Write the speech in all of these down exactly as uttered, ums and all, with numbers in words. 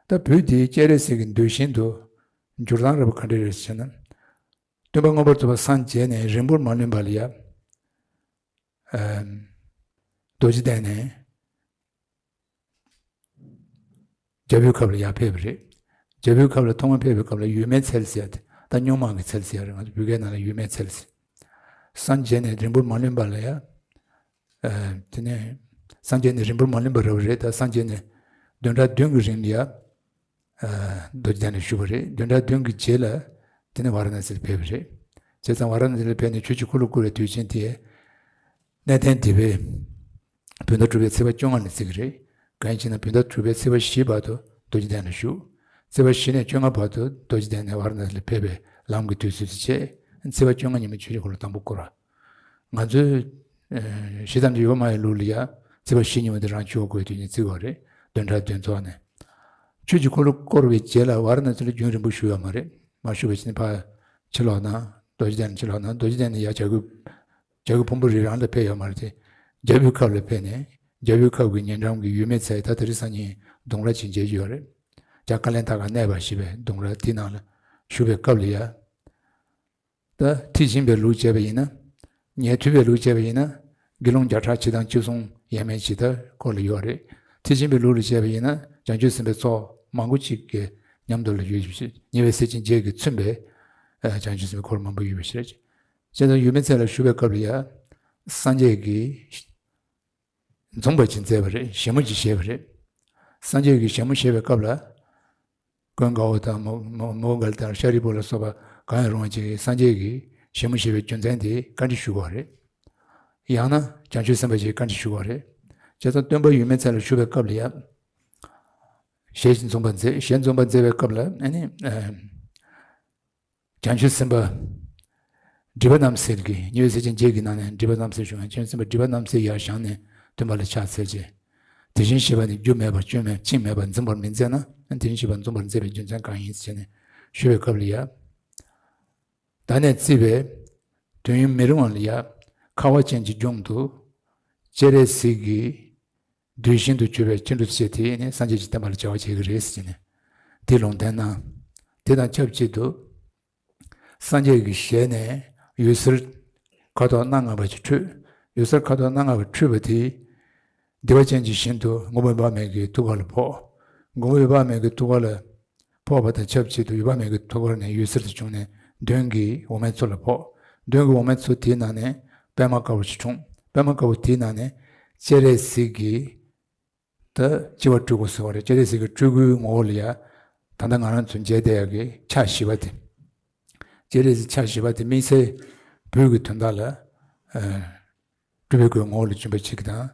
ད་བོད་འདིའི་སྤྱན་རས་གཟིགས་ཀྱི་འདུལ་ཞིང་དུ་འགྱུར་སྟངས་རབ་ག་འདྲ་རེད་ཟེར་ན། སྟོན་པ་མངོན་པར་རྫོགས་པར་སངས་རྒྱས་ནས་རིང་པོར་མ་ལོན་པ་ལ་ཡ། ཨམ། རྡོ་རྗེ་གདན་ནས་རྒྱལ་པོའི་ཁབ་ལ་ཡར་ཕེབས་པ་རེད། རྒྱལ་པོའི་ཁབ་ལ་ཐོག་མར་ཕེབས་པའི་སྐབས་ལ་ཡོད་མེད་ཚལ་ཟེར་ཡ་དེ། ད་སྨྱུག་མ་གི་ཚལ་ཟེར་ཡ་རེད། ང་ཚོ་བོད་སྐད་ནང་ལ་ཡོད་མེད་ཚལ་ཟེར། སངས་རྒྱས་ནས་རིང་པོར་མ་ལོན་པ་ལ་ཡ། ཨ། དེ་ནས་སངས་རྒྱས་ནས་རིང་པོར་མ་ལོན་པ་རེད་པ་རེད། ད་སངས་རྒྱས་ནས་བདུན་ཕྲག་བདུན་གྱི་རིང་ལ་ཡ། ཨ། རྡོ་རྗེ་གདན་ལ་བཞུགས་པ་རེད། བདུན་ཕྲག་བདུན་གྱི་རྗེས་ལ་དེ་ནས་ཝཱ་ར་ཎ་སི་ལ་ཕེབས་པ་རེད། བྱས་ཙང་ཝཱ་ར་ཎ་སི་ལ་ཕེབས་ནས་ཆོས་ཀྱི་འཁོར་ལོ་བསྐོར་བའི་དུས་ཆེན་དེ། གནས་བརྟན་སྡེ་པས་བོད་ཟླ་དྲུག་པའི་ཚེས་པ་བཅོ་ལྔ་ནས་བརྩི་གི་རེད། གང་ཡིན་ཟེར་ན་བོད་ཟླ་དྲུག་པའི་ཚེས་པ་བཞི་བར་དུ་རྡོ་རྗེ་གདན་ལ་བཞུགས། ཚེས་པ་བཞི་ནས་བཅོ་ལྔ་བར་དུ་རྡོ་རྗེ་གདན་ནས་ཝཱ་ར་ཎ་སི་ལ་ཕེབས་པའི་ལམ་གྱི་དུས་ཚོད་དེ་བྱས། ཚེས་པ་བཅོ་ལྔ་ཉིན་མོ་ཆོས་ཀྱི་འཁོར་ལོ་དང་པོ་བསྐོར་བ། ང་ཚོའི་ཨ་ཞེ་ཙམ་གྱི་ཡོད་མ་ཡོད་ལུགས་ལ་ཡ། ཚེས་པ་བཞི་ཉིན་མོ་དེ་རང་ཆོས་འཁོར་བསྐོར་བའི་དུས་ཆེན་བརྩི་དགོས་རེད། བདུན་ཕྲག་བདུན་ཚོགས་ནས། ཆོས་ཀྱི་འཁོར་ལོ་བསྐོར་བའི་རྗེས་ལ་ཝཱ་ར་ཎ་སི་ལ་རྒྱུན་རིང་པོ་བཞུགས་ཡོད་མ་རེད། མ་བཞུགས་པའི་ཕྱིར་ཕར་ཕྱིར་ལོག་ན། རྡོ་རྗེ་གདན་ལ་ཕྱིར་ལོག་ན། རྡོ་རྗེ་གདན་ནས་ཡར་བྱ་རྒོད། བྱ་རྒོད་ཕུང་པོའི་རི་རང་ལ་ཕེབས་ཡོད་མ་རེད་དེ། རྒྱལ་པོའི་ཁབ་ལ་ཕེབས་ནས་རྒྱལ་པོའི་ཁབ་ཀྱི་ཉེ་འགྲམ་གྱི་ཡོད་མེད་ཚལ། ད་དེ་རིང་སང་ཉིན་ལྡུམ་ར་ཅིག་མཇལ་རྒྱུ་ཡོད་རེད། བྱ་ཀ་ལན་ད་ག་གནས་པ་ཞེས་པའི་ལྡུམ་ར་དེའི་ནང་ལ་བཞུགས་པའི་སྐབས་ལ་ཡ། ད་ཁྲིད་བཞིན་པའི་ལུགས་བྱས་པ་ཡིན་ན། ཉན་ཐོས་པའི་ལུགས་བྱས་པ་ཡིན་ན། དགེ་སློང་བརྒྱ་ཕྲག་ཆིག་དང་བཅུ་གསུམ་ཡས་མས་ཇི་ལྟར་འཁོར་ལ་ཡོད་རེད། ཁྲིད་བཞིན་པའི་ལུགས་ལ་བྱས་པ་ཡིན་ན། བྱང་ཆུབ་སེམས་དཔའི་ཚོགས་མང་པོ་ཅིག་གི་མཉམ་དུ་ལ་ཡོད་པ་ཞིག་ཉེ་བའི་སྲས་ཆེན་བརྒྱད་ཀྱིས་མཚོན་པའི་ཨ་བྱང་ཆུབ་སེམས་དཔའི་འཁོར་མང་པོ་ཡོད་པ་ཞིག་རེད། བྱས་ཙང་ཡོད་མེད་ཚལ་ལ་བཞུགས་པའི་སྐབས་ལ་ཡ། སངས་རྒྱས་ཀྱིས་འཛུམ་པ་ཅིག་མཛད་པ་རེད། བཞད་མོ་ཅིག་བཞད་པ་རེད། སངས་རྒྱས་ཀྱིས་བཞད་མོ་བཞད་པའི་སྐབས་ལ། ཀུན་དགའ་བོ་དང་མོ་མོ་མོའུ་འགལ་དང་ཤཱ་རིའི་བུ་ལ་སོགས་པ་གང་ཡང་རུང་བ་ཅིག་གིས་སངས་རྒྱས་ཀྱིས་བཞད་མོ་བཞད་པའི་རྒྱུ་མཚན་དེ་བཀའ་འདྲི་ཞུ་དགོས་རེད། ཡང་ན་བྱང་ཆུབ་སེམས་དཔའ་ཅིག་གིས་བཀའ་འདྲི་ཞུ་དགོས་རེད། བྱས་ཙང་སྟོན་པ་ཡོད་མེད་ཚལ་ལ་བཞུགས་པའི་སྐབས་ལ་ཡ། བཞད་འཛུམ་པ་མཛད། བཞད་འཛུམ་པ་མཛད་པའི་སྐབས་ལ་ཨ་ནི། བྱང་ཆུབ་སེམས་དཔའ་སྒྲིབ་པ་རྣམ་སེལ་གྱི། ཉེ་བའི་སྲས་ཆེན་བརྒྱད་ཀྱི་ནང་ནས་སྒྲིབ་པ་རྣམ་སེལ་བྱུང་བའི་བྱང་ཆུབ་སེམས་དཔའ་སྒྲིབ་པ་རྣམ་སེལ་ཡར་བཞེངས་ནས་སྟོན་པ་ལ་ཕྱག་འཚལ་རྗེས། དེ་བཞིན་གཤེགས་པ་ནི་རྒྱུ་མེད་པ་སྐྱོན་མེད་ཅིང་མེད་པར་འཛིན་པར་མི་མཛད་ན། དེ་བཞིན་གཤེགས་པ་འཛུམ་པར་མཛད་པའི་རྒྱུ་མཚན་གང་ཡིན་ཞེས་ནས་ཞུ་བའི་སྐབས་ལ་ཡ། ད་ནས་བརྩིས་པའི་དུས་ཡུན་མི་རིང་བ་ལ་ཡ། ཁ་བ་ཅན་གྱི་ལྗོངས་སུ་སྤྱན་རས་གཟིགས་ཀྱི་གདུལ་ཞིང་དུ་གྱུར་པའི་ཅི་འདྲ་ཞིག་དེ་ནི་སངས་རྒྱས་ཀྱི་བསྟན་པ་ལ་བྱ་བ་བྱེད་ཀྱི་རེད་ཟེར་ནས་དེ་ལུང་བསྟན་གནང་། དེ་དང་ཆབས་ཅིག་ཏུ། སངས་རྒྱས་ཀྱི་ཞལ་ནས་འོད་ཟེར་ཁ་དོག་སྣ་ལྔ་པ་ཅིག་འཕྲོས། འོད་ཟེར་ཁ་དོག་སྣ་ལྔ་པ་འཕྲོས་པ་དེ། བདེ་བ་ཅན་གྱི་ཞིང་དུ་མགོན་པོ་འོད་དཔག་མེད་ཀྱི་ཐུགས་ཀ་ལ་ཕོག་མགོན་པོ་འོད་དཔག་མེད་ཀྱི་ཐུགས་ཀ་ལ་ཕོག་པ་དང་ཆབས་ཅིག་ཏུ་འོད་དཔག་མེད་ཀྱི་ཐུགས་ཀ་ནས་འོད་ཟེར་དེ་བྱུང་ནས་མདུན་གྱི་འོ་མའི་ཚོགས་ལ་ཕོག་མདུན་གྱི་འོ་མའི་ཚོགས་དེའི་ནང་ནས་པདྨ་དཀར་པོ་ཞིག་འཁྲུངས། པདྨ་དཀར་པོ་དེའི་ནང་ནས་སྤྱན་རས་གཟིགས་ཀྱི། ད་སྤྱི་བོར་སྤྲུལ་སྐུ་ཟེར་བ་རེད། སྤྱན་རས་གཟིགས་ཀྱི་སྤྲུལ་སྐུའི་ངོ་བོ་ལ་ཡ། ད་ལྟ་ང་རང་ཚོ་མཇལ་བསྡད་ཡག་གི་ཕྱག་བཞི་པ་དེ། སྤྱན་རས་གཟིགས་ཕྱག་བཞི་པ་དེ་དམིགས་བསལ་བོད་ཀྱི་དོན་དག་ལ། ཨ། སྤྲུལ་པའི་སྐུའི་ངོ་བོ་ལ་བྱོན་པ་ཅིག་དང་།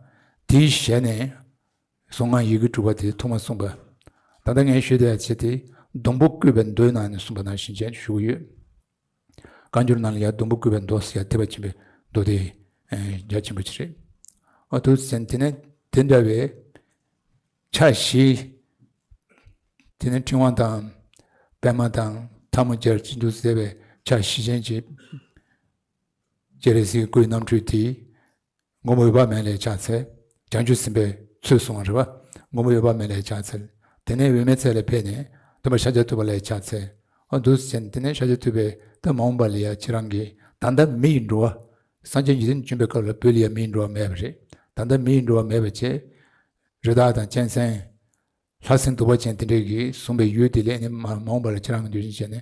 དེའི་ཞལ་ནས་གཟུངས་སྔགས་ཡི་གེ་དྲུག་པ་དེ་ཐོག་མར་གསུངས་པ། ད་ལྟ་ངས་ཞུ་བསྡད་ཡག་ཆེད་དེ་སྡོང་པོ་བཀོད་པའི་མདོའི་ནང་ནས་གསུངས་པ་ནང་བཞིན་བྱས་ཞུ་གི་ཡོད། བཀའ་འགྱུར་ནང་ལ་ཡང་སྡོང་པོ་བཀོད་པའི་མདོ་ཟེར་ཡ་ཐེག་པ་ཆེན་པོའི་མདོ་དེ་ཨེ་རྒྱ་ཆེན་པོ་ཅིག་རེད། ཨ་འདུག་ཟེར་ནས་དེ་ནས་དེ་འདྲ་བའི་ཕྱག་བཞི། དེ་ནས་ཕྲེང་བ་དང་པདྨ་དང་ཐལ་མོ་སྦྱར་ཅིག་འདུག་ཟེར་བའི་ཕྱག་བཞི་ཅན་གྱི་སྤྱན་རས་གཟིགས་སྐུའི་རྣམ་འཕྲུལ་དེ། མགོན་པོ་འོད་དཔག་མེད་ལ་ཕྱག་འཚལ། བྱང་ཆུབ་སེམས་དཔའི་ཚུལ་བཟུང་བ་རེད་པ། མགོན་པོ་འོད་དཔག་མེད་ལ་ཕྱག་འཚལ། དེ་ནས་འོད་མའི་ཚལ་ལ་ཕེབས་ནས་སྟོན་པ་ཤཱཀྱ་ཐུབ་པ་ལ་ཕྱག་འཚལ། ཨ་འདུག་ཟེར་ནས་དེ་ནས་ཤཱཀྱ་ཐུབ་པས་ད་མ་འོངས་པ་ལ་ཡ་ཁྱེད་རང་གིས་ད་ལྟ་མི་ཡི་འགྲོ་བ། སངས་རྒྱས་འཇིག་རྟེན་བྱོན་པའི་སྐབས་ལ་བོད་ལ་ཡ་མི་ཡི་འགྲོ་བ་མེད་པ་རེད། ད་ལྟ་མི་ཡི་འགྲོ་བ་མེད་པ་བྱས། རི་དྭགས་དང་གཅན་གཟན། ལྷ་སྲིན་གདུག་པ་ཅན་དེ་འདྲས་ཀྱིས་བཟུང་བའི་ཡུལ་དེ་ལ་ནི་མ་མ་འོངས་པ་ལ་ཁྱེད་རང་གིས་འདུལ་ཞིང་བྱས་ནས།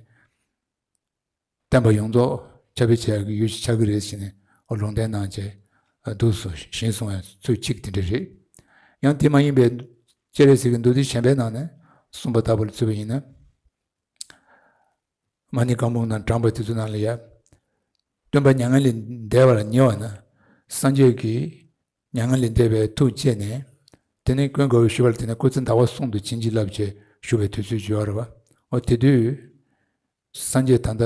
བསྟན་པ་ཡོངས་རྫོགས་ཁྱབ་སྤེལ་བྱེད་ཡག་གི་ཡུལ་ཞིག་ཆགས་ཀྱི་རེད་ཟེར་ནས་ལུང་བསྟན་གནང་བྱས། འདུག་སེ་ཞིང་གསུང་བའི་ཚུལ་གཅིག་དེ་འདྲ་རེད། ཡང་དེ་མ་ཡིན་པའི་སྤྱན་རས་གཟིགས་ཀྱི་མདོ་སྡེ་གཞན་པའི་ནང་ནས་གསུངས་པ་ལྟ་བུ་ལ་བརྩིས་པ་ཡིན་ན། མ་ཎི་བཀའ་འབུམ་ནང་དྲངས་པ་དེ་ཚོ་ནང་ལ་ཡ། སྟོན་པ་མྱ་ངན་ལས་འདས་པ་ལ་ཉེ་བ་ན། སངས་རྒྱས་ཀྱིས་མྱ་ངན་ལས་འདས་པའི་ཐུགས་བསྐྱེད་ནས། དེ་ནས་ཀུན་དགའ་བོས་ཞུས་པ་ལ་དེ་ནས་སྐུ་ཚེ་ཟླ་བ་གསུམ་དུ་བྱིན་གྱིས་བརླབས་བྱས་བཞུགས་པའི་དུས་ཚོད་ཅིག་ཡོད་རེད་པ། འོ་དེ་དུས། སངས་རྒྱས་ད་ལྟ།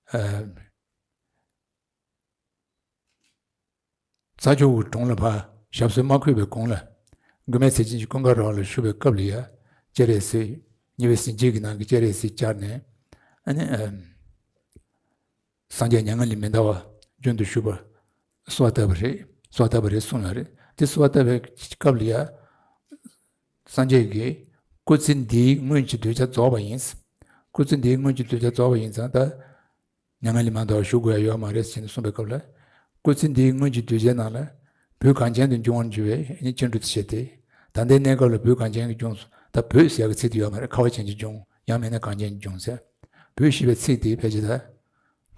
ཨ། རྩྭ་མཆོག་གི་དྲུང་ལ་ཕར་ཞབས་སོར་མ་འཁོད་པའི་གོང་ལ། མགོན་མེད་ཟས་སྦྱིན་གྱིས་ཀུན་དགའ་ར་བ་ལ་ཞུ་བའི་སྐབས་ལ་ཡ། སྤྱན་རས་གཟིགས། ཉེ་བའི་སྲས་བརྒྱད་ཀྱི་ནང་གི་སྤྱན་རས་གཟིགས་བཅར་ནས། ཨ་ནི། ཨ། སངས་རྒྱས་མྱ་ངན་ལས་མི་འདའ་བ་རྒྱུན་དུ་ཞུགས་པར་གསོལ་བ་བཏབ་པ་རེད། གསོལ་བ་བཏབ་པ་རེད་གསུངས་ཡོད་རེད། དེ་གསོལ་བ་བཏབ་པའི་སྐབས་ལ་ཡ། སངས་རྒྱས་ཀྱིས་ སྐུ་ཚེ་འདིའི་སྔོན་གྱི་གདུལ་བྱ་རྫོགས་པ་ཡིན། སྐུ་ཚེ་འདིའི་སྔོན་གྱི་གདུལ་བྱ་རྫོགས་པ་ཡིན་ཙང་ད། མྱ་ངན་ལས་མ་འདའ་བར་བཞུགས་དགོས་ཡ་ཡོད་མ་རེད་ཟེར་ནས་གསུངས་པའི་སྐབས་ལ། སྐུ་ཚེ་འདིའི་སྔོན་གྱི་གདུལ་བྱའི་ནང་ལ་བོད་གངས་ཅན་དུ་འབྱུང་བར་འགྱུར་བའི་ནི་སྐྱེ་འགྲོ་དེ་བྱས་ཏེ། ད་ལྟའི་གནས་སྐབས་ལ་བོད་གངས་ཅན་གྱི་ལྗོངས་སུ། ད་བོད་ཟེར་ཡ་གི་ཚིག་དེ་ཡོད་མ་རེད། ཁ་བ་ཅན་གྱི་ལྗོངས། ཡང་མིན་ན་གངས་ཅན་གྱི་ལྗོངས་ཟེར། བོད་ཞེས་པའི་ཚིག་དེ་ཕལ་ཆེར་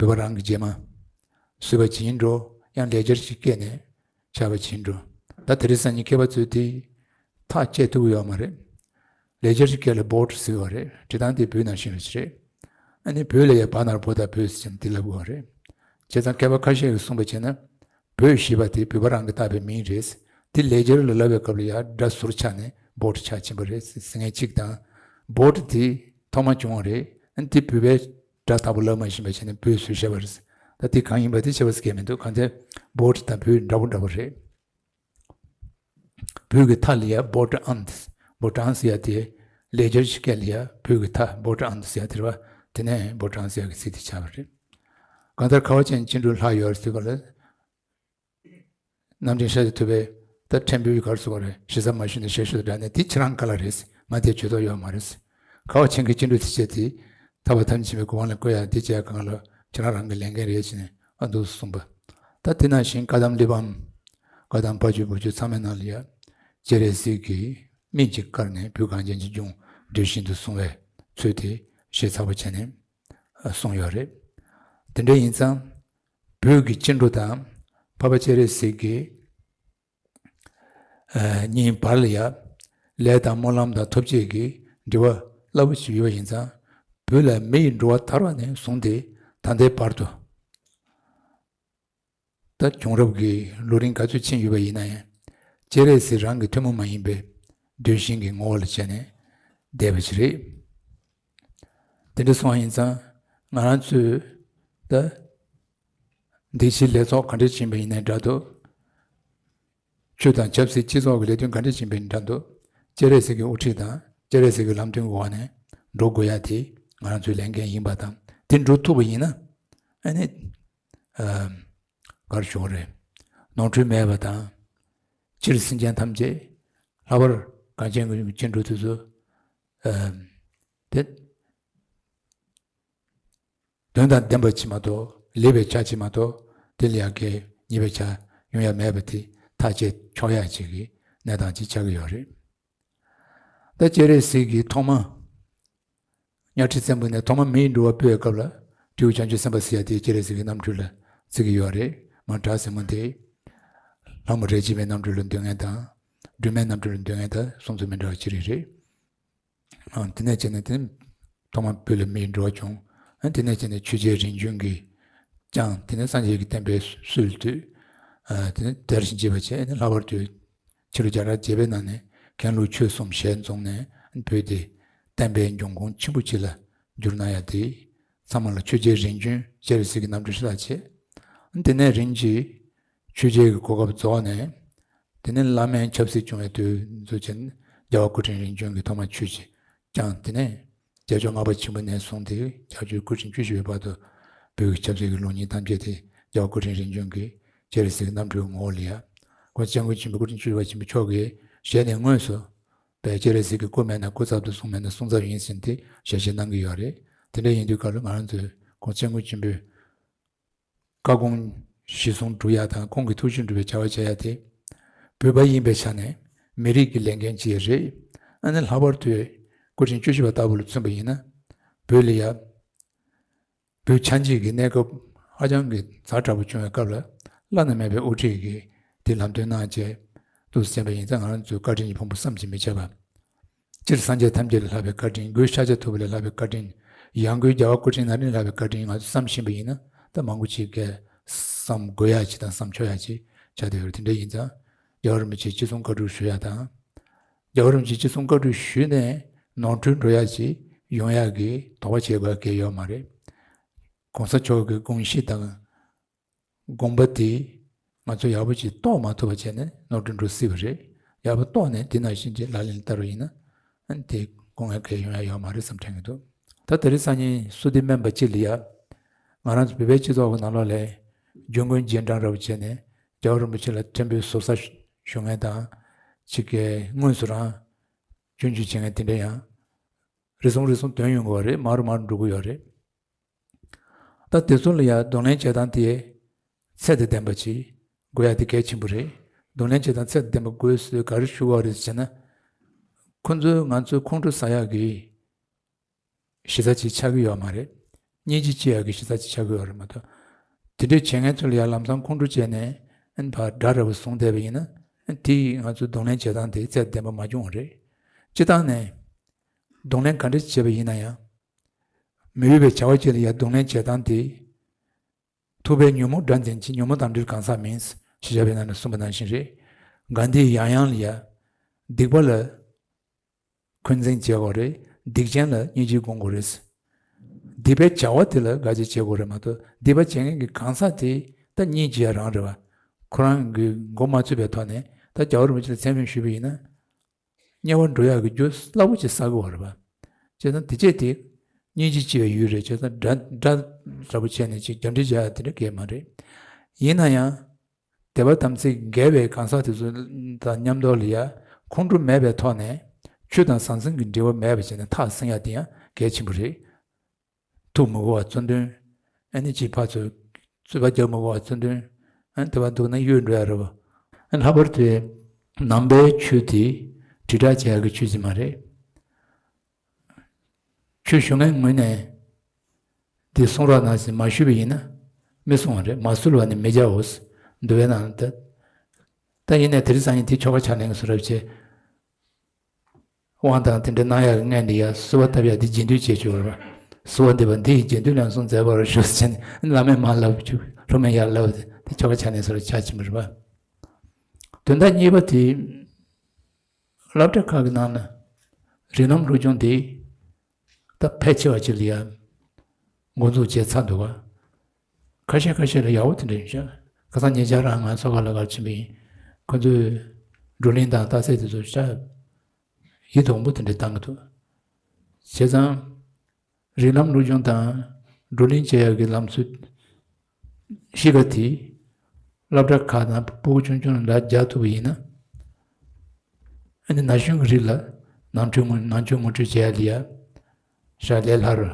ད་བོད་པ་རང་གི་རྗེས་མ་བཟོས་པ་ཇི་ཡིན་འགྲོ། ཡང་ལེགས་སྦྱར་ཞིག་བཀལ་ནས་བྱས་པ་ཇི་ཡིན་འགྲོ། ད་དེ་རིང་སང་ཉིན་མཁས་པ་ཚོས་དེ་ཐག་བཅད་ཐུབ་ཀྱི་ཡོད་མ་རེད། ལེགས་སྦྱར་གྱི་སྐད་ལ་བྷོ་ཊ་ཟེར་བ་རེད། འབྲི་སྟངས་དེ་བོད་ནང་བཞིན་རེད་ཅེས་རེད། ཨ་ནི་བོད་ལ་ཡང་བ་ན་རོ་བོ་ད་བོད་ཟེར་ནས་དེ་ལབ་དགོས་པ་རེད། བྱས་ཙང་མཁས་པ་ཁ་ཤས་ཀྱིས་གསུངས་པ་བྱས་ན། བོད་ཞེས་པ་དེ་བོད་པ་རང་གིས་བཏགས་པའི་མིང་རེད། དེ་ལེགས་སྦྱར་ལ་ལབ་པའི་སྐབས་ལ་ཡང་སྒྲ་ཟུར་ཆག་ནས་བྷོ་ཊ་ཆགས་ཕྱིན་པ་རེད་ཟེར་མཁན་གཅིག་དང་། བྷོ་ཊ་དེ་ཐོག་མ་བྱུང་བ་རེད། ཨ་ནི་དེ་བོད་པའི་སྒྲ་དག་པོ་ལབ་མ་ཤེས་པ་བྱས་ནས་བོད་ཟེར་བཞག་པ་རེད། ད་དེ་གང་ཡིན་པ་དེ་ཆེ་བ་ཟེར་མཁན་མི་འདུག་གང་ཚེ་བྷོ་ཊ་དང་བོད་འདྲ་པོ་འདྲ་པོ་རེད། བོད་ཀྱི་མཐའ་ལ་ཡ་བྷོ་ཊ་ཨན། བྷོ་ཊ་ཨན་ཟེར་ཡ་དེ་ལེགས་སྦྱར་གྱི་སྐད་ལ་ཡ་བོད་ཀྱི་མཐའ་བྷོ་ཊ་ཨན་ཟེར་ཡ་དེ་རེད་བ། དེ་ནས་བྷོ་ཊ་ཨན་ཟེར་ཡ་གི་ཚིག་དེ་ཆགས་པ་རེད། གང་ལྟར་ཁ་བ་ཅན་སྐྱེ་འགྲོ་ལྷག་ཡོད་ཟེར་བ་ལ། རྣམ་འདྲེན་ཤཱཀྱ་ཐུབ་པས་ད་ཕྲན་བུའི་གར་སོགས་རེད། ཞེ་ས་མ་ཞུས་ནས་ཞེས་ཞུ་དང་འདྲ་ནས་དེ་ཁྱེད་རང་ག་ལ་རེད། ང་དེ་བྱེད་ཐུབ་ཡོད་མ་རེད། ཁ་བ་ཅན་གྱི་སྐྱེ་འགྲོ་དེ་བྱས་ཏེ་ཐར་པ་ཐམས་ཅད་པའི་གོ་འཕང་ལ་བཀོད་ཡ་དེ་བྱས་གང་ལ་ཁྱེད་རང་རང་གི་ལས་འགན་རེད་ཅེས་ནས་ཨ་འདུག་གསུངས་པ། ད་དེ་ནང་བཞིན་བཀའ་གདམས་གླེགས་བམ། བཀའ་གདམས་ཕ་ཇོ་བུ་ཇོ་ཚང་མའི་ནང་ལ་ཡ། སྤྱན་རས་གཟིགས་ཀྱིས་སྨིན་གྱི་བཀར་ནས་བོད་གངས་ཅན་གྱི་ལྗོངས་གདུལ་ཞིང་དུ་བཟུང་བའི་ཚུལ་དེ་ཞིབ་ཚགས་པོ་བྱས་ནས་གསུངས་ཡོད་རེད། དེ་འདྲ་ཡིན་ཙང་། བོད་ཀྱི་སྐྱེ་འགྲོ་དང་། འཕགས་པ་སྤྱན་རས་གཟིགས་ཀྱི་ཨ་གཉིས་བར་ལ་ཡ། ལས་དང་སྨོན་ལམ་དང་ཐོབ་བྱེད་ཀྱི་འབྲེལ་བ་རླབས་པོ་ཆེ་ཡོད་པ་ཡིན་ཙང་། བོད་ལ་མི་ཡི་འགྲོ་བ་དར་བ་ནས་བཟུང་སྟེ་ད་ལྟའི་བར་དུ། ད་བྱུང་རབས་ཀྱི་ལོ་རིམ་ག་ཚོད་ཕྱིན་ཡོད་པ་ཡིན་ན་ཡང་། སྤྱན་རས་གཟིགས་རང་གི་ཐུན་མོང་མ་ཡིན་པའི་གདུལ་ཞིང་གི་ངོ་བོ་ལ་བྱས་ནས་བསྡད་པ་ཞིག་རེད། དེ་འདྲ་སོང་བ་ཡིན་ཙང་། ང་རང་ཚོས་ད་འདི་ཕྱི་ལས་ཚོགས་ག་འདྲ་ཕྱིན་པ་ཡིན་ནའི་འདྲ་འདུག་ཆོས་དང་ཆབ་སྲིད་སྤྱི་ཚོགས་ཀྱི་ལས་དོན་ག་འདྲ་ཕྱིན་པ་ཡིན་འདྲ་འདུག་སྤྱན་རས་གཟིགས་ཀྱི་དབུ་ཁྲིད་དང་སྤྱན་རས་གཟིགས་ཀྱི་ལམ་སྟོན་གྱི་འོག་ནས་འགྲོ་དགོས་ཡ་དེ་ང་རང་ཚོའི་ལས་འགན་ཡིན་པ་དང་། དེ་འགྲོ་ཐུབ་པ་ཡིན་ན། ཨ་ནི། ཨ། གར་ཞོག་རེད། ནོར་འཁྲུལ་མེད་པ་དང་། སྤྱིར་སེམས་ཅན་ཐམས་ཅད། ལྷག་པར་གངས་ཅན་གྱི་སྐྱེ་འགྲོ་དེ་ཚོ། ཨ། དེ། དོན་དང་ལྡན་པ་ཅིག་མ་གཏོགས། ལེགས་པའི་ཆ་ཅིག་མ་གཏོགས། དེ་ལ་ཡ་གི་ཉེས་པའི་ཆ་ཡོང་ཡ་མེད་པ་དེ་ཐག་བཅད་ཆོག་ཡ་ཅིག་གི་གནས་སྟངས་ཅིག་ཆགས་ཀྱི་ཡོད་རེད། ད་སྤྱན་རས་གཟིགས་ཀྱིས་ཐོག་མ། གཉའ་ཁྲི་བཙན་པོ་ནས་ཐོག་མ་མི་ཡི་འགྲོ་བ་སྤེལ་བའི་སྐབས་ལ། སྤྲེའུ་བྱང་ཆུབ་སེམས་དཔའ་ཟེར་ཡ་དེ་སྤྱན་རས་གཟིགས་ཀྱི་རྣམ་འཕྲུལ་ལ་བརྩི་གི་ཡོད་རེད། མ་བྲག་སྲིན་མོ་དེ། ལྷ་མོ་རལ་གཅིག་པའི་རྣམ་འཕྲུལ་ལ་འདོད་མཁན་དང་། སྒྲོལ་མའི་རྣམ་འཕྲུལ་ལ་འདོད་མཁན་དང་གསུང་ཚུལ་མི་འདྲ་བ་ཅིག་རེད་རེད། ཨ། དེ་ནས་བྱས་ནས་དེ་ཐོག་མ་བོད་ལ་མི་ཡི་འགྲོ་བ་བྱུང་། ཨ། དེ་ནས་བྱས་ནས་ཆོས་རྒྱལ་རིམ་བྱོན་གྱིས་ཀྱང་དེ་ནས་སངས་རྒྱས་ཀྱི་བསྟན་པའི་སྲོལ་བཏོད། ཨ། དེ་ནས་དར་ཞིང་རྒྱས་པ་བྱས་ནས། ལྷག་པར་དུ་ཕྱི་ལོ་བརྒྱ་ཕྲག་བརྒྱད་པའི་ནང་ནས་མཁན་སློབ་ཆོས་གསུམ་ཞལ་འཛོམས་ནས་བོད་དེ་བསྟན་པའི་འབྱུང་ཁུངས་ཆེན་པོ་ཅིག་ལ་འགྱུར་གནང་ཡ་དེ། ཚང་མ་ལ་ཆོས་རྒྱལ་རིམ་བྱོན་སྤྱན་རས་གཟིགས་ཀྱི་རྣམ་འཕྲུལ་ཤ་སྟག་བྱས། དེ་ནས་རིམ་གྱིས་ཆོས་རྒྱལ་གྱི་གོ་སྐབས་རྫོགས་ནས། དེ་ནས་བླ་མའི་ཆབ་སྲིད་བྱུང་བའི་དུས་ཚོད་ཅན། རྒྱལ་བ་སྐུ་ཕྲེང་རིམ་བྱོན་གྱིས་ཐོག་མར་ཆོས་ཀྱི་བསྐྱངས། དེ་ནས་རྒྱལ་མཆོག་ལྔ་པ་ཆེན་པོ་ནས་བཟུང་སྟེ་རྒྱལ་མཆོག་སྐུ་ཕྲེང་བཅུ་བཞི་པའི་བར་དུ་བོད་ཀྱི་ཆབ་སྲིད་ཀྱི་ལུགས་གཉིས་ཐམས་ཅད་དེ་རྒྱལ་བ་སྐུ་ཕྲེང་རིམ་བྱོན་གྱིས་སྤྱན་རས་གཟིགས་རྣམ་འཕྲུལ་ངོ་བོ་ལ་ཡ། ཁོང་སྐྱབས་མགོན་ཆེན་པོ་སྐུ་ཕྲེང་བཅུ་བཞི་པ་ཆེན་པོ་མཆོག་གི་ཞལ་ནས་དངོས་སུ་བས་སྤྱན་རས་གཟིགས་ཀྱི་སྐུ་མེད་ན་སྐུ་ཚབ་ཏུ་གསུངས་མེད་ན་གསུང་ཚབ་ཡིན་ཟེར་ཏེ་ཞལ་བཞེས་གནང་གི་ཡོད་རེད། དེ་འདྲ་ཡིན་དུས་སྐབས་ལ་ང་རང་ཚོས་ཁོང་སྐྱབས་མགོན་ཆེན་པོའི་བཀའ་དགོངས་གཞི་བཟུང་སྒྲུབ་ཡ་དང་། ཁོང་གི་ཐུགས་བཞེད་སྒྲུབ་པའི་བྱ་བ་བྱེད་ཡ་དེ། བོད་པ་ཡིན་པའི་ཆ་ནས་མི་རིགས་ཀྱི་ལས་འགན་ཅིག་རེད། ཨ་ནི་ལྷག་པར་དུ་སྐུ་ཕྲེང་བཅུ་བཞི་པ་ལྟ་བུ་ལ་མཚོན་པ་ཡིན་ན། བོད་ལ་ཡ། བོད་ཆགས་འཇིག་གི་གནས་སྐབས་ཧ་ཅང་གི་ཛ་དྲག་པོ་བྱུང་བའི་སྐབས་ལ། བླ་ན་མེད་པའི་དབུ་ཁྲིད་ཀྱིས་དེ་ལམ་སྟོན་གནང་བྱས་འདུག་ཟེར་བ་ཡིན་ཙང་། ང་རང་ཚོས་བཀའ་དྲིན་གྱི་ཕུང་པོ་བསམ་གྱིས་མི་ཁྱབ་པ། སྤྱིར་སངས་རྒྱས་ཐམས་ཅད་ལས་ལྷག་པའི་བཀའ་དྲིན། སྒོས་ཤཱཀྱ་ཐུབ་པ་ལས་ལྷག་པའི་བཀའ་དྲིན། ཡང་སྒོས་རྒྱལ་བ་སྐུ་ཕྲེང་ན་རིམ་ལས་ལྷག་པའི་བཀའ་དྲིན། ང་ཚོ་བསམ་ཤེས་པ་ཡིན་ན་ད་མང་པོ་ཅིག་གིས་བསམ་དགོས་ཡ་ཅིག་དང་བསམ་ཆོག་ཡ་ཅིག་ཆགས་བསྡད་ཡོད་རེད། དེ་འདྲ་ཡིན་ཙང་རྒྱལ་བ་རིན་པོ་ཆེ་ཅི་གསུང་བཀའ་སྒྲུབ་ཞུ་ཡ་དང་། རྒྱལ་བ་རིན་པོ་ཆེ་ཅི་གསུང་བཀའ་སྒྲུབ་ཞུས་ནས་ནོར་འཁྲུལ་འགྲོ་ཡ་ཅིག་ཡོང་ཡ་གི་དོགས་པ་བྱེད་དགོས་ཡ་གང་ཡང་ཡོད་མ་རེད། གོང་ས་མཆོག་གི་དགོངས་གཞི་དང་དགོངས་པ་དེ་ང་ཚོ་ཡག་པོ་ཅིག་རྟོགས་མ་ཐུབ་པ་བྱས་ནས་ནོར་འཁྲུལ་འགྲོ་སྲིད་པ་རེད། ཡག་པོ་རྟོགས་ནས་དེ་ནང་བཞིན་གྱི་ལག་ལེན་ལ་བསྟར་བ་ཡིན་ན། ཨ་ནི་དེ་དགོངས་ཡ་གང་ཡང་ཡོང་ཡ་ཡོད་མ་རེད་བསམ་དྲན་གྱི་འདུག་ད་དེ་རིང་སང་ཉིན་བསུ་གཏན་སྨན་པ་སྤྱི་ལ་ཡ། ང་རང་ཚོ་བོད་པའི་སྤྱི་ཚོགས་ཀྱི་ནང་ལོགས་ལ་རྒྱུ་མགོན་རྗེས་འབྲང་འདྲ་བོ་བྱས་ནས་རྒྱལ་བ་རིན་པོ་ཆེ་ལ་མཐུན་འབུལ་ཟུར་ཟ་ཞུ་མཁན་དང་། ཅིག་གིས་དངོས་སུ་རང་། སྐྱོན་བརྗོད་བྱེད་མཁན་དེ་འདྲ་ཡང་རེ་ཟུང་རེ་ཟུང་ཐོན་ཡོང་གི་ཡོད་རེད། མར་མར་འགྲོ་གི་ཡོད་རེད། ད་དེ་ཚོ་ལ་ཡང་གདོང་ལེན་བྱེད་སྟངས་དེ་ཚད་དང་ལྡན་པ་ཅིག་དགོས་ཡ་དེ་གལ་ཆེན་པོ་རེད། གདོང་ལེན་བྱེད་སྟངས་ཚད་དང་ལྡན་པ་དགོས་ཟེར་ག་རེ་ཞུ་བ་རེད་ཟེར་ན། ཁོ་ཚོས་ང་ཚོའི་ཁོང་ཁྲོ་ཟ་ཡག་གི་གཞི་རྩ་ཅིག་ཆགས་ཀྱི་ཡོད་མ་རེད། སྙིང་རྗེ་སྐྱེ་ཡག་གི་གཞི་རྩ་ཅིག་ཆགས་ཀྱི་ཡོད་རེད་མ་གཏོགས། དེ་འདྲའི་བྱེད་མཁན་ཚོ་ལ་ཡང་ལམ་སང་ཁོང་ཁྲོ་བྱས་ནས་ཨན་ཕར་དགྲ་འདྲ་བོ་བཟུང་བསྡད་པ་ཡིན་ན། ཨན་དེས་ང་ཚོའི་གདོང་ལེན་བྱེད་སྟངས་དེ་ཚད་ལྡན་པ་མ་བྱུང་བ་རེད། སྤྱིར་བཏང་ནས་གདོང་ལེན་ག་འདྲ་བྱས་པ་ཡིན་ན་ཡང་། མི་འོས་པའི་བྱ་བ་ཅིག་ལ་ཡང་གདོང་ལེན་བྱེད་སྟངས་དེ། ཐུབ་པས་ཉོན་མོངས་དགྲར་འཛིན་ཅིང་། ཉོན་མོངས་དང་འབྲེལ་གང་ཟག་མིན། ཞེས་བྱ་བའི་ནང་ནས་གསུངས་པ་ནང་བཞིན་རེད། གྷན་དྷིས་ཡང་ཡང་ལ་ཡ། སྡིག་པ་ལ་འཁོན་འཛིན་བྱེད་དགོས་རེད། སྡིག་ཅན་ལ་སྙིང་རྗེ་སྒོམ་དགོས་རེད། སྡིག་པའི་བྱ་བ་དེ་ལ་དགའ་བྱེད་བྱེད་དགོས་རེད་མ་གཏོགས། སྡིག་པ་བྱེད་མཁན་གྱི་གང་ཟག་དེ་ད་སྙིང་རྗེ་ཡ་རང་རེད་བ། ཁོ་རང་གི་མགོ་མ་ཚོས་པའི་ཐོག་ནས་ད་རྒྱལ་བ་རིན་པོ་ཆེ་ལ་མཚན་སྨད་ཞུས་པ་ཡིན་ན། དམྱལ་བར་འགྲོ་ཡག་གི་རྒྱུ་སླ་པོ་ཅིག་བསགས་ཀྱི་ཡོད་རེད་པ། བྱས་ཙང་དེ་བྱས་དེ་སྙིང་རྗེ་སྐྱེ་བའི་ཡུལ་རེད། བྱས་ཙང་དགྲ་དགྲ་འདྲ་པོ་བྱས་ནས་ཅིག་རྒྱབ་འདྲེ་རྒྱག་ཡག་དེ་འདྲ་གས་མ་རེད། ཡིན་ན་ཡང་དད་པ་དམ་ཚིག་འགལ་བའི་གང་ཟག་དེ་ཚོ་དང་མཉམ་དུ་ལ་ཡ་ཁོང་ཁྲོ་མེད་པའི་ཐོག་ནས་ཆོས་དང་ཟང་ཟིང་གི་འབྲེལ་བ་མེད་པ་བྱས་ནས་ཐག་བསྲིང་ཡག་དེ་ཡང་གལ་ཆེན་པོ་རེད། ཐུགས་མི་དགའ་བ་གཙོ་འདོན། ཨ་ནི་ཅིག་ཕར་ཚུར་རྩོད་པ་རྒྱག་མི་དགའ་བ་གཙོ་འདོན། ཨ་ནི་དེ་བ་འདུག་ན་གཡོལ་འགྲོ་ཡ་རེད་བ། ཨ་ནི་ལྷག་པར་དུ་ནང་པའི་ཆོས་དེ་དྲིལ་བསྒྲགས་བྱེད་ཡག་གི་ཆོས་ཅིག་མ་རེད། ཆོས་ཞུ་མཁན་ངོས་ནས་འདི་གསུང་རོགས་གནང་ཟེར་མ་ཞུས་པ་ཡིན་ན་མི་གསུང་བ་རེད། མ་གསོལ་བ་ནི་མི་བྱའོ། འདུལ་བའི་ནང་ད། ད་ཡིན་ནའི་དེ་རིང་སང་ཉིན་དེ་ཆོ་ག་ཕྱག་ལེན་གྱི་བཟོ་འདྲ་བྱས། དབང་དང་དེ་འདྲ་གནང་ཡག་གི་སྔོན་ནས་ཡ་གསོལ་བ་བཏབ་ཡག་འདི་རྗེས་ཟློས་བྱེད་ཆོག་རེད་པ། གསོལ་བ་འདེབས་པ་འདི་ཡི་རྗེས་ཟློས་ལན་གསུམ་མཛད་པར་ཞུ་ཟེར་ནས་བླ་མས་མར་ལབ་བཅུག་སློབ་མས་ཡར་ལབ་དེ་ཆོ་ག་ཕྱག་ལེན་སོགས་ལ་ཆ་ཕྱིན་པ་རེད་པ། དོན་དག་གཉིས་པ་དེ། སློབ་གྲྭ་ཁག་གི་ནང་ན་རིགས་ལམ་སློབ་སྦྱོང་དེ་ད་ཕལ་ཆེ་བ་ཅིག་ལ་ཡ་འགོ་འཛུགས་བྱས་ཚར་འདུག་ག་ཁ་ཤས་ཁ་ཤས་ལ་ཡག་པོ་དེ་འདྲ་ཡིན་ཤག་ཁ་སང་ཉེ་ཆར་རང་ང་ཚོ་ག་ལ་གར་ཕྱིན་པ་ཡིན། ཁོ་ཚོས་བགྲོ་གླེང་དང་རྟགས་གསལ་དེ་ཚོ་ཤ་ཡིད་དུ་འོང་པོ་དེ་འདྲ་བཏང་གི་འདུག་བྱས་ཙང་། རིགས་ལམ་སློབ་སྦྱོང་དང་བགྲོ་གླེང་བྱེད་ཡག་གི་ལམ་སྲོལ་གཤིས་ཀ་དེ་སློབ་གྲྭ་ཁག་ནང་ཕྲུ་གུ་ཆུང་ཆུང་ལ་རྒྱག་ཐུབ་པ་ཡིན་ན། ཨ་ནི་ན་གཞོན་གྱི་རིགས་ལ་ནང་ཆོས་ངོ་ནང་ཆོས་ངོ་སྤྲོད་བྱེད་ཡག་ལ་ཡ་ཞག་ལས་སླ་རུ་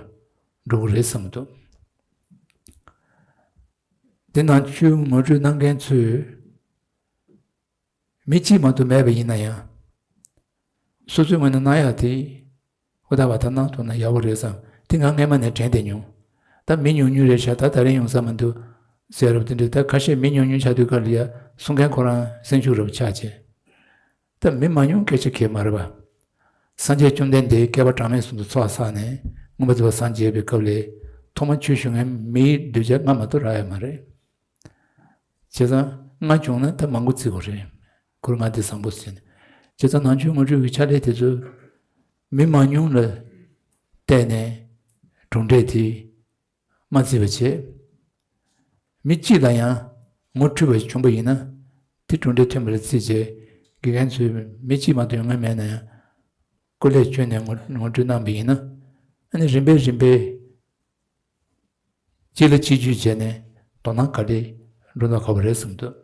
འགྲོ་གི་རེད་བསམ་གྱི་འདུག་དེ་ནང་ཆོས་ངོ་སྤྲོད་གནང་མཁན་ཚོས། མི་གཅིག་མ་གཏོགས་མེད་པ་ཡིན་ན་ཡང་། སོ་སོའི་ངོས་ནས་གནང་ཡག་དེ། ཧུར་ཐག་བ་ཐག་གནང་ཐུབ་ན་ཡག་པོ་རེད་བསམ། དེ་ང་སྔས་མ་ནས་དྲན་བསྡད་མྱོང་། ད་མི་ཉུང་ཉུང་རེད་ཤག་ད་ད་རིང་ཡོང་ས་མི་འདུག་ཟེར་རབས་དེ་འདྲ། ད་ཁ་ཤས་མི་ཉུང་ཉུང་ཆགས་དུས་སྐབས་ལ་ཡ་གསུང་མཁན་ཁོ་རང་སེམས་ཤུགས་རབ་ཆག་བྱས། ད་མི་མང་ཉུང་སྐད་ཆ་གལ་མ་རེད་པ། སངས་རྒྱས་བཅོམ་ལྡན་འདས་བསྐལ་པ་གྲངས་མེད་གསུམ་དུ་འཚོ་བ་བསགས་ནས་མངོན་པར་རྫོགས་པར་སངས་རྒྱས་པའི་སྐབས་ལ། ཐོག་མར་ཆོས་ཞུ་མཁན་མིའི་གདུལ་བྱ་ལྔ་མ་གཏོགས་རག་ཡོད་མ་རེད། བྱས་ཙང་ལྔ་བྱུང་ན་ད་མང་པོ་བརྩི་དགོས་རེད། ཁོ་རང་ལྔ་དེ་བཟང་པོ་ཟེར་ནས། བྱས་ཙང་ནང་ཆོས་ངོ་སྤྲོད་ཀྱི་ཕྱག་ལས་དེ་ཚོ་མི་མང་ཉུང་ལ་བལྟས་ནས་གྲུབ་འབྲས་དེ་མ་བརྩི་བ་བྱས། མི་གཅིག་ལ་ཡང་ངོ་འཕྲོད་པ་བྱུང་པ་ཡིན་ན་དེ་གྲུབ་འབྲས་ཐོན་པ་ལ་བརྩིས་བྱས། དགེ་རྒན་ཚོས་མི་གཅིག་མ་གཏོགས་ཡོང་མཁན་མེད་ན་ཡང་སྐུ་ལས་བསྐྱོན་ནས་ངོ་ངོ་སྤྲོད་གནང་པ་ཡིན་ན། ཨ་ནི་རིམ་པས་རིམ་པས། གཅིག་ལ་གཅིག་བརྒྱུད་བྱས་ནས་དོ་སྣང་ག་ལེར་འགྲོ་ན་ཁག་པོ་རེད་བསམ་འདུག